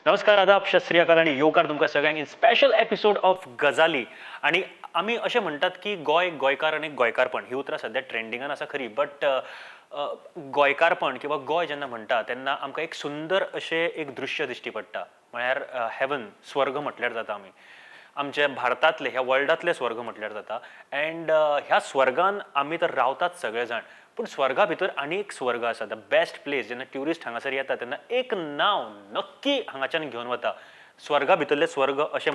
नमस्कार, आदाब, सत श्री अकाल आनी येवकार तुमकां सगळ्यांक इन स्पेशल एपिसोड ऑफ गजाली. आनी आमी अशें म्हणटात की गोंय, गोंयकार आनी गोंयकारपण ही उतरां सद्या ट्रेंडिंगान आसा खरी, बट गोंयकारपण किंवा गोंय जेन्ना म्हणटा तेन्ना आमकां एक सुंदर अशें एक दृश्य दिश्टी पडटा, म्हळ्यार हेवन, स्वर्ग म्हटल्यार जाता. आमी आमच्या भारतांतले, ह्या वर्ल्डांतले स्वर्ग म्हटल्यार जाता. अँड ह्या स्वर्गान आमी तर रावतात सगळे जाण, पूण स्वर्गा भितर आनी एक स्वर्ग आसा, the best place. जेन्ना ट्युरिस्ट हांगासर येता तेन्ना एक नांव नक्की हांगाच्यान घेवन वता, स्वर्गा भितरले स्वर्ग अशें.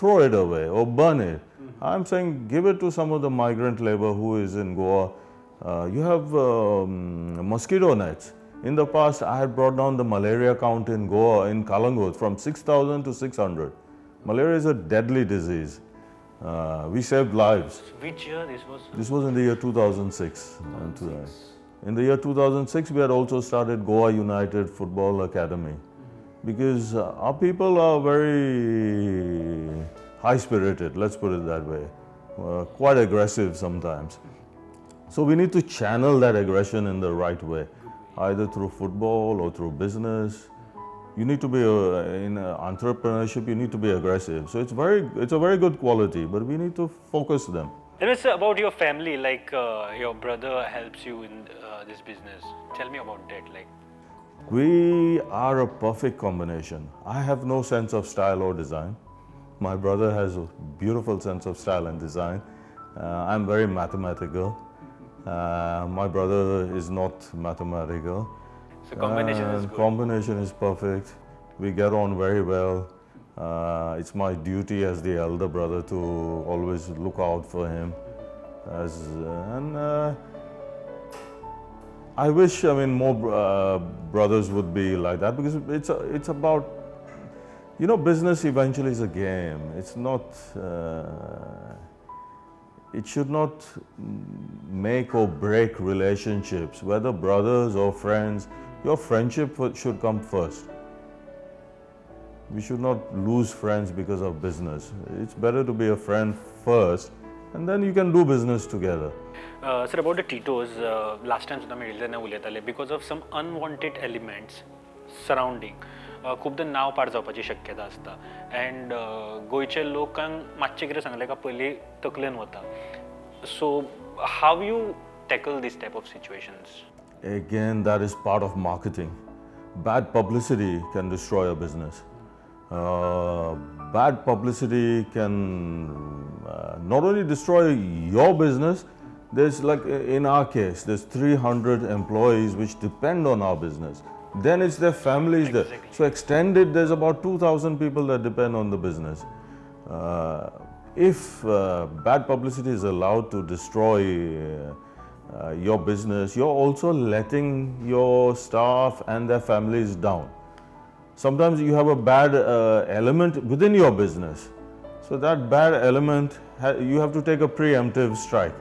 throw it away or burn it. I'm saying give it to some of the migrant labor who is in Goa. You have mosquito nets. In the past, I had brought down the malaria count in Goa, in Calangute, from 6,000 to 600. Malaria is a deadly disease. We saved lives. Which year this was? This was in the year 2006. In the year 2006, we had also started Goa United Football Academy, because our people are very high-spirited, let's put it that way, quite aggressive sometimes. So we need to channel that aggression in the right way, either through football or through business. You need to be, in entrepreneurship, you need to be aggressive. So it's a very good quality, but we need to focus them. Tell us about your family, like your brother helps you in this business. Tell me about that. Like, we are a perfect combination. I have no sense of style or design. My brother has a beautiful sense of style and design. I'm very mathematical. My brother is not mathematical. So combination is good. Combination is perfect. We get on very well. It's my duty as the elder brother to always look out for him. I wish, I mean, more brothers would be like that, because it's about, you know, business eventually is a game. It's not, it should not make or break relationships, whether brothers or friends. Your friendship should come first. We should not lose friends because of business. It's better to be a friend first, and then you can do business together. Sir, about the Tito's, last time because of some unwanted elements surrounding, खूपदा नाव पाड जावपाची शक्यता आसता and गोंयच्या लोकांक मातशें कितें सांगलें काय पयलीं तकलेन वता. So how you tackle this type of situations? Again, that is part of marketing. Bad publicity can destroy a business. Bad publicity can not only destroy your business, there's like in our case, there's 300 employees which depend on our business. Then it's their families. Exactly. There. So extended, there's about 2,000 people that depend on the business. If bad publicity is allowed to destroy your business, you're also letting your staff and their families down. Sometimes you have a bad element within your business. So that bad element, you have to take a preemptive strike.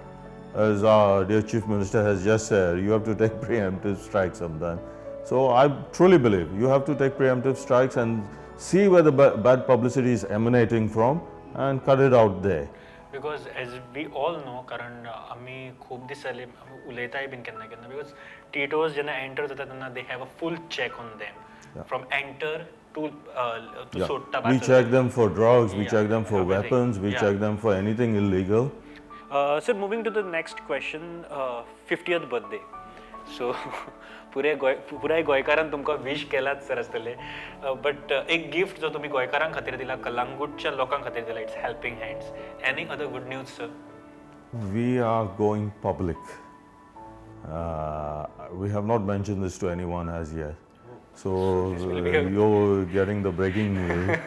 As our dear Chief Minister has just said, you have to take preemptive strikes sometimes. So I truly believe you have to take preemptive strikes and see where the bad publicity is emanating from and cut it out there. Because as we all know, कारण आमी खूब दीस जाले उलयताय बीन केन्ना केन्ना, because Tito's जेन्ना enter जाता तेन्ना they have a full check on them. Yeah. From enter to सोडटा. We check them for drugs, we check them for weapons, we check them for anything illegal. Sir, moving to the next question, 50th birthday. So, पुराय गोंयकारान तुमकां विश केलाच sir आसतलें, but एक gift जो तुमी गोंयकारां खातीर दिला, कलांगूटच्या लोकां खातीर दिला, it's helping hands. Any other good news, sir? We are going public. We have not mentioned this to anyone as yet. So you're getting the breaking news.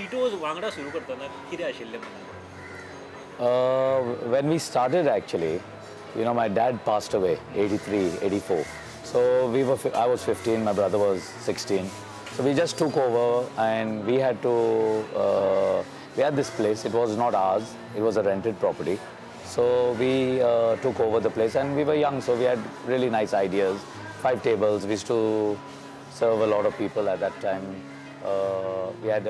Tito's वांगडा सुरू करतना कितें आशिल्लें मनान? When we started actually, you know, my dad passed away, 83, 84. So I was 15, my brother was 16. So we just took over and we had to, we had this place, it was not ours, it was a rented property. So we took over the place and we were young, so we had really nice ideas. 5 tables, we used to serve a lot of people at that time. We had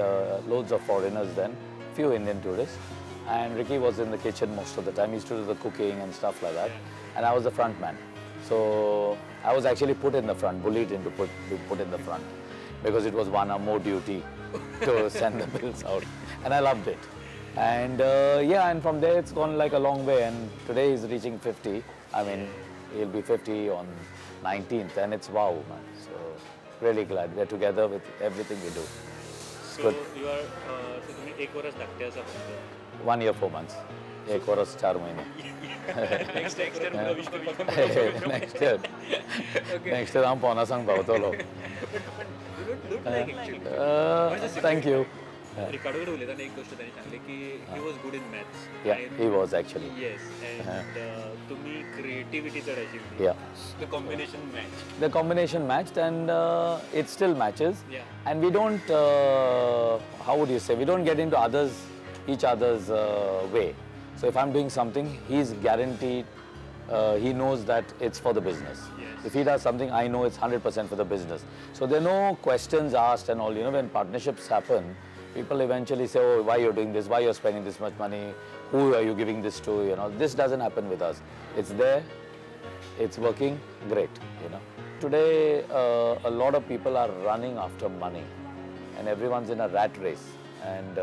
loads of foreigners then, few Indian tourists. And Ricky was in the kitchen most of the time. He used to do the cooking and stuff like that. And I was the front man. So I was actually put in the front, bullied into put in the front, because it was one or more duty to send the bills out. And I loved it. And yeah, and from there it's gone like a long way. And today he's reaching 50. I mean, he'll be 50 on 19th, and it's wow, man. So really glad we're together with everything we do. So good. You are, so तुम्ही एक वरस धाकटे आसा फक्त. 1 year 4 months. एक वरस 4 महिने. Next year next year. Next year हांव पोनासांक पावतलो. Thank you. Ricardo कडेन उलयतना एक गोश्ट ताणें सांगली की he was good in maths. Yeah, he was actually. Yes, and तुम्ही क्रिएटिविटी चड आशिल्ली. Yeah. The combination match. The combination matched, and it still matches. Yeah. And we don't, how would you say, we don't get into each other's way. So if I'm doing something, he's guaranteed, he knows that it's for the business. Yes. If he does something, I know it's 100% for the business. So there are no questions asked and all. You know, when partnerships happen, people eventually say, oh, why you're doing this, why you're spending this much money, who are you giving this to, you know. This doesn't happen with us. It's there, it's working, great, you know. Today, a lot of people are running after money and everyone's in a rat race. And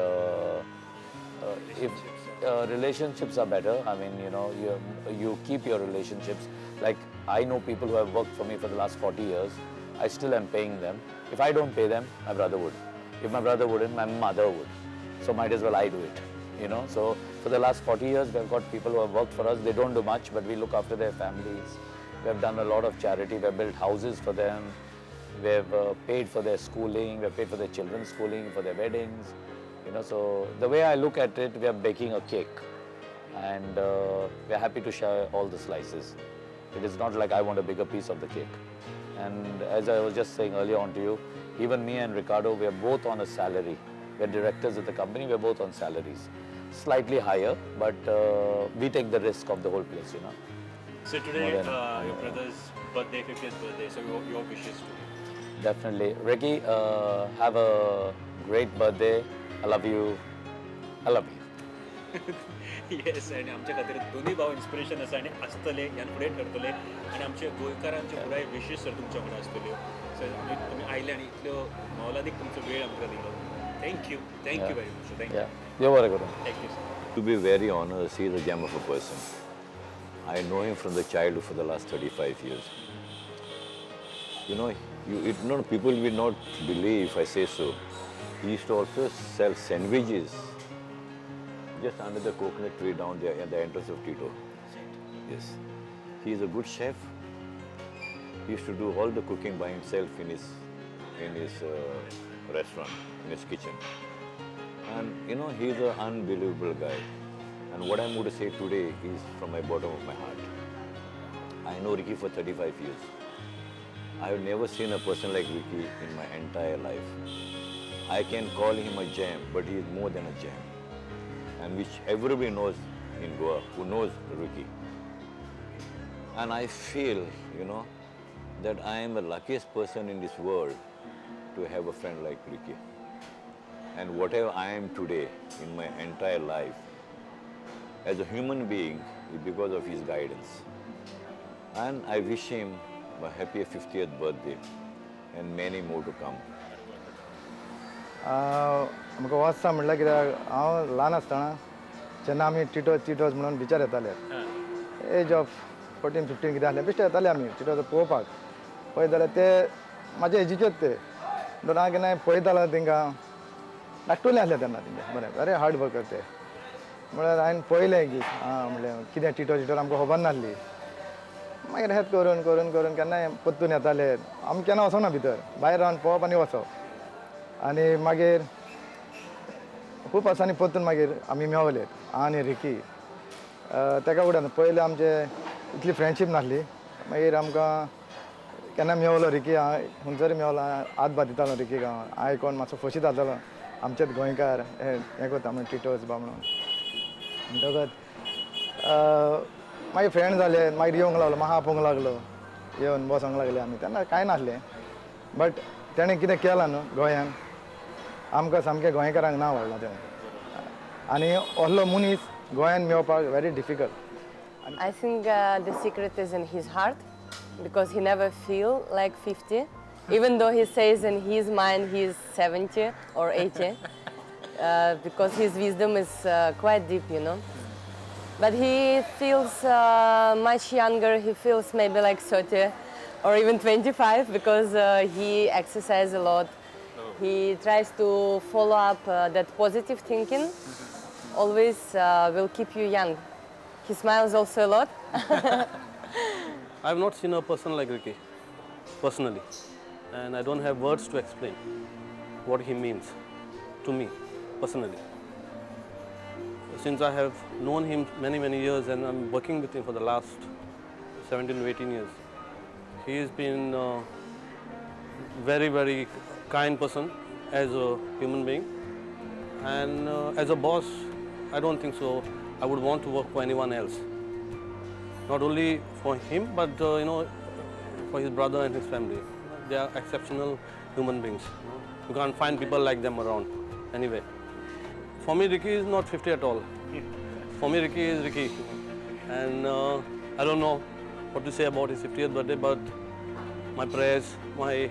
if relationships are better, I mean, you know, you keep your relationships. Like, I know people who have worked for me for the last 40 years. I still am paying them. If I don't pay them, my brother would. If my brother wouldn't, my mother would. So might as well I do it, you know. So for the last 40 years, we've got people who have worked for us. They don't do much, but we look after their families. We have done a lot of charity. We have built houses for them. We have paid for their schooling. We have paid for their children's schooling, for their weddings. You know, so the way I look at it, we are baking a cake and we are happy to share all the slices. It is not like I want a bigger piece of the cake. And as I was just saying earlier on to you, even me and Ricardo, we are both on a salary. We are directors of the company, we are both on salaries. Slightly higher, but we take the risk of the whole place, you know. So today, your brother's birthday, 50th birthday, so your wishes today. Definitely. Ricky, have a great birthday. I love you. I love you. Yes, आणि आमच्या खातीर दोन्ही भाव inspiration आसा आनी आसतले, ह्यान फुडें ठरतले आनी आमचे गोंयकारांचे पुराय विशीस सर तुमच्या वांगडा आसतल्यो. सर तुमी आयले आनी इतल्यो मोलादीक तुमचो वेळ आमकां दिलो. Thank you, thank you very much. Thank you. देव बरें करूं. Thank you sir. To be very honest, he is a gem of a person. I know him from the childhood for the last 35 years. You know, people will not believe if I say so. He used to also sell sandwiches just under the coconut tree down there at the entrance of Tito. Yes. He is a good chef. He used to do all the cooking by himself in his restaurant, in his kitchen. And you know, he is an unbelievable guy. And what I'm going to say today is from my bottom of my heart. I know Ricky for 35 years. I have never seen a person like Ricky in my entire life. I can call him a gem, but he is more than a gem. And which everybody knows in Goa, who knows Ricky. And I feel, you know, that I am the luckiest person in this world to have a friend like Ricky. And whatever I am today in my entire life, as a human being, is because of his guidance. And I wish him a happy 50th birthday and many more to come. आमकां वचता म्हणल्यार कित्याक हांव ल्हान आसतना जेन्ना आमी टिटोज टिटोज म्हणून बिचार येताले, एज ऑफ 14 15 कितें आसलें, बेश्टे येताले आमी टिटोज पळोवपाक. पळयत जाल्यार ते म्हाजे एजीचेच ते म्हणून हांव केन्नाय पळयतालो तेंकां, धाकटुले आसले तेन्ना तेंचे, बरें बरें हार्ड वर्कर ते. म्हळ्यार हांवें पळयलें की आं म्हणलें कितें टिटोज टिटोज आमकां खबर नासली. मागीर हेत करून करून करून केन्नाय परतून येताले. आमी केन्ना वचना भितर, भायर रावन पळोवप आनी वचप. आनी मागीर खूब वर्सांनी परतून मागीर आमी मेवले आनी रिकी. ताका उडन पयलें आमचे इतली फ्रेंडशीप नासली. मागीर आमकां केन्ना मेवलो रिकी, खंयसर मेवलो हात बादितालो रिकीक हांव आयकोन मातसो खोशी जातालो आमचेच गोंयकार हें करता म्हणून टिटोस बा म्हणून. म्हणटकच मागीर फ्रेंड जाले, मागीर येवंक लागलो, म्हाका आपोवंक लागलो, येवन बसोंक लागले आमी. तेन्ना कांय नासलें बट तेणें कितें केलां न्हू गोंयान, आमकां सामकें गोंयकारांक नांव हाडलां तेणें. आनी असलो मनीस गोंयान मेळपाक very difficult. I think the secret is in his heart, because he never feel like 50, even though he says in his mind he is 70 or 80, because his wisdom is quite deep, you know. But he feels much younger, he feels maybe like 30 or even 25, because he exercises a lot. He tries to follow up that positive thinking, always will keep you young. He smiles also a lot. I have not seen a person like Ricky, personally, and I don't have words to explain what he means to me, personally. Since I have known him many, many years and I'm working with him for the last 17 to 18 years, he has been a very, very kind person as a human being. And as a boss, I don't think so I would want to work for anyone else. Not only for him, but you know, for his brother and his family. They are exceptional human beings. You can't find people like them around anyway. For me, Ricky is not 50 at all. For me, Ricky is Ricky. And I don't know what to say about his 50th birthday, but my prayers, my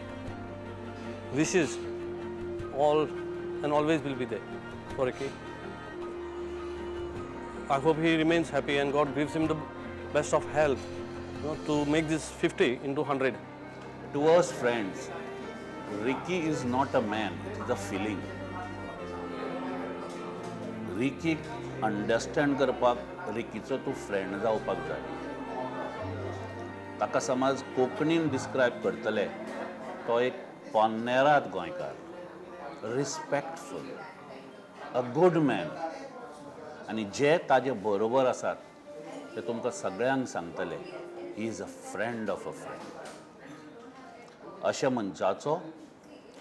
wishes, all and always will be there for Ricky. I hope he remains happy and God gives him the best of health, you know, to make this 50 into 100. To us friends, Ricky is not a man, it is a feeling. Ricky understand करपाक रिकीचो तूं friend जावपाक जाय. ताका समाज कोंकणीन describe करतले तो एक पोन्नेरात गोंयकार, रिस्पेक्टफुल, अ गुड मॅन. आनी जे ताजे बरोबर आसात ते तुमकां सगळ्यांक सांगतले, he is a friend of a friend. अशें मनशाचो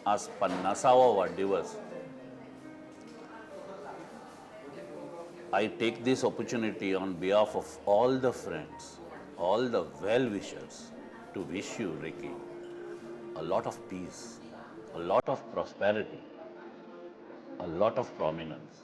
आज 50वो वाडदिवस. I take this opportunity on behalf of all the friends, all the well-wishers, to wish you, Ricky, a lot of peace, a lot of prosperity, a lot of prominence.